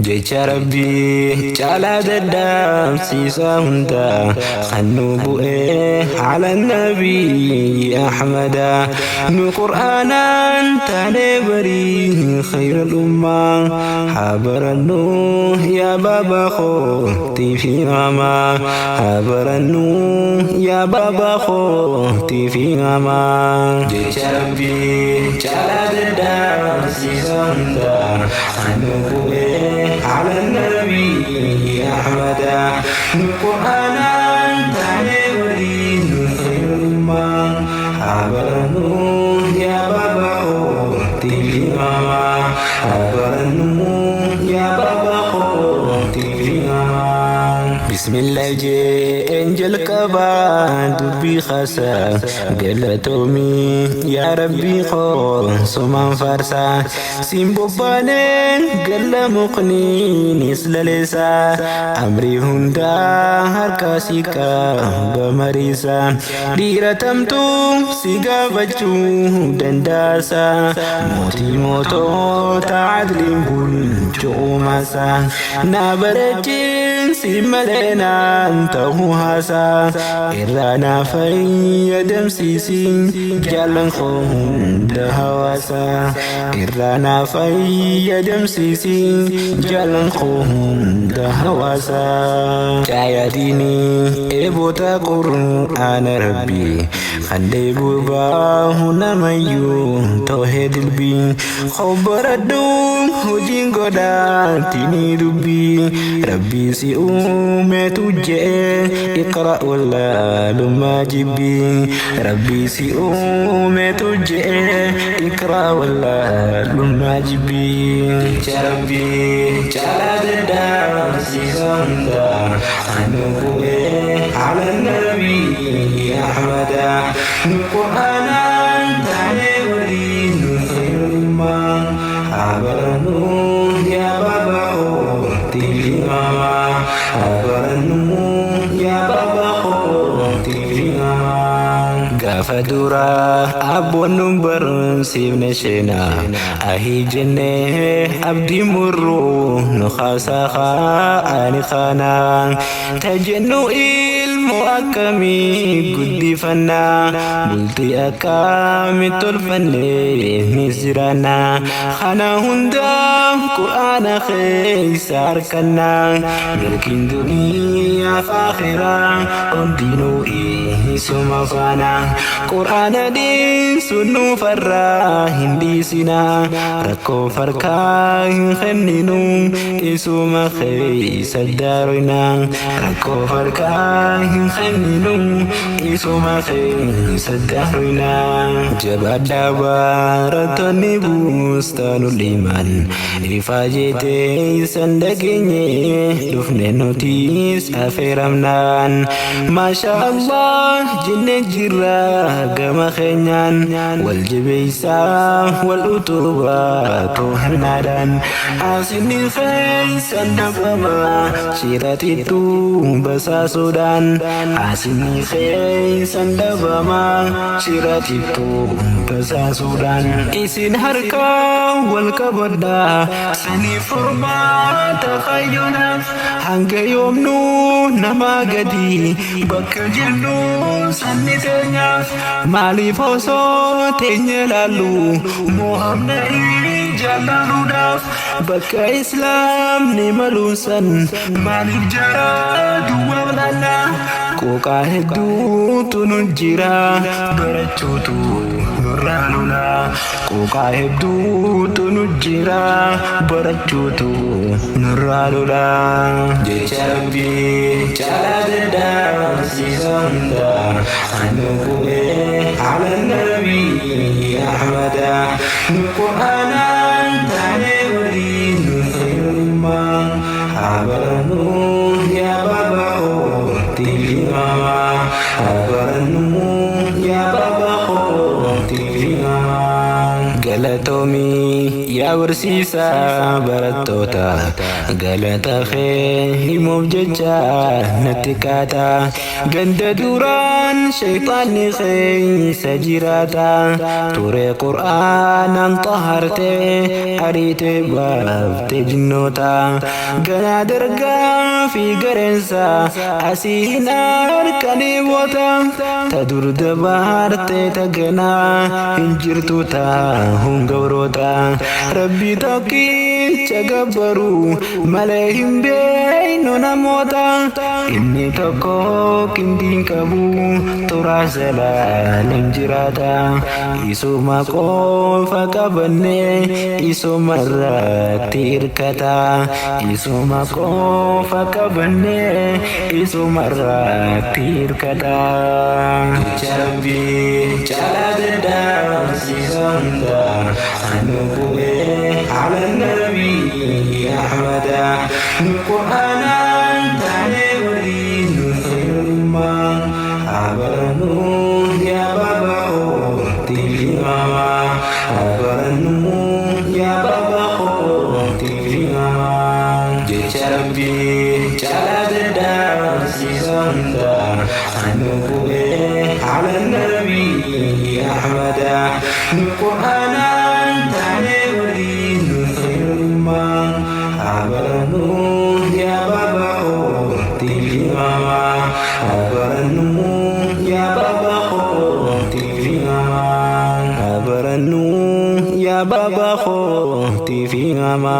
Jecha Rabbii caalaa daddaabsiisaa hunda kan nu bu'ee ala nabiyyi Ahmada nu qur'aanaan taanee barii khayral ummaa haa barannu yaa baaba kootii fi maamaa haa barannu yaa baaba kootii fi maamaa. Jecha Rabbii caalaa daddaabsiisaa hunda kan nu bu'ee ala nabiyyi Ahmada nu qur'aanaan taanee barii khayral ummaa haa barannu yaa baaba kootii fi maamaa haa barannu yaa baaba kootii fi maamaa. Bismillah jeen jalqabaa dubbii kaasaa galatoomii yaa rabbii koo sumaan faarsaa siin bobbaaneen galla muqniinis laleessaa amrii hundaa harkaa si qaba mariisaa dhiira tamtuu si gaafachuu dandaasaa mootii mootota adliin bulchu uumaasaa naa bareechin si malee naan ta'uu haasaa irraa naa fayyadamsiisi jaallan koo hunda hawaasaa irraa naa fayyadamsiisi jaallan koo hunda hawaasaa. Caayaa diinii eebota qur'aana rabbii kan deebuu baahu namayyuu toohee dilbii hobbaradhu hojiin godhaatinii dubbii rabbii si uumeetu je'ee iqra wallaalummaa jibbii rabbii si uumeetu je'ee iqra wallaalummaa jibbii. Jecha rabbii caalaa daddaabsiisaa hunda kan nu bu'ee ala nabiyyi Ahmada nu qur'aanaan taanee barii khayral ummaa haa barannu yaa baaba kootii fi maamaa haa barannu yaa baaba kootii fi maamaa. Gaafa duraa abboon nu barsiifne sheenaa ahii jennee abdii murruu nu kaasaa kaa'ani kaanaa tajennu ilmoo akkamii guddifannaa bultii akkamii tolfannee ni jiraannaa kana hundaa qur'aana keessa harkannaa milkiin duniyaa fi akhiraa hundinuu isuma faana qur'aana dhiisuun nuufarraa hin dhiisinaa rakkoo farkaa hin kenninu isuma keessa daaroynaa rakkoo farkaa hin kenninu isuma keessa daaroynaa. Jabaadhaa barattoonni buustaanul imaan ifaa jeetee isan dhageenye dhufne nutis affeeramnaan maasha Allah jenne jirra gama keenyaan wal jabeessaa wal utubaa to'annaadhaan asinni keessan dhabama shiraxittuu basaasuudhaan asinni keessan dhabama shiraxittuu basaasuudhaan isin harkaa wal qabadhaa sanii furmaata fayyuudhaaf hanga yoomnuu namaa gadi bakka jirru sanni teenyaaf maaliif osoo teenye laallu mo'amna jaallaluudhaaf bakka islaamni maluun san maaliif jara duwwaa laalla qooqaa hedduutu nu jira barachuutu nurraa lola qooqaa hedduutu nu jira barachuutu nurraa lola. Jecha Rabbii caalaa daddaabsiisaa hunda kan nu bu'ee ala nabiyyi Ahmada nu qur'aanaan taanee barii khayral ummaa haa barannu yaa baaba kootii fi maamaa haa barannu yaa baaba kootii fi maamaa. Galatoomii yaa Yaa barsiisaa barattoota galata kee himuuf jecha natti kaata. Ganda duraan shayxaanni keessa jiraata ture, qur'aanaan xahartee ariitee baafte jinnoota. Ganaa dargaa fi gareensa asii hin harkanii boota, ta dur dabaarte ta ganaa hin jirtu taa'uun gabroota. Rabbi tokkicha gabbaru malee hin beeynu namoota. Inni tokko qindiin qabu turaa zalaalam jiraata. Isuma qofa qabanne, isuma irratti hirkata. Isuma qofa qabanne, isuma irratti hirkata. Jecha Rabbii caalaa daddabarsiisa hunda nu bu'ee ala nabii Ahmada, nu qur'aanaan taanee waliin khayrummaa abaranuu yaa baaba kootiif himama, abarannuu yaa baaba kootiif himama. Jecha Rabbii caalaa daddabarsiisa hunda nu bu'ee ala nabii Ahmada, nu qur'aanaan taanee waliin khayrummaa abaranuu yaa baaba kootiif himama, abarannuu yaa baaba kootiif himama, abarannuu yaa baaba kootiif himama.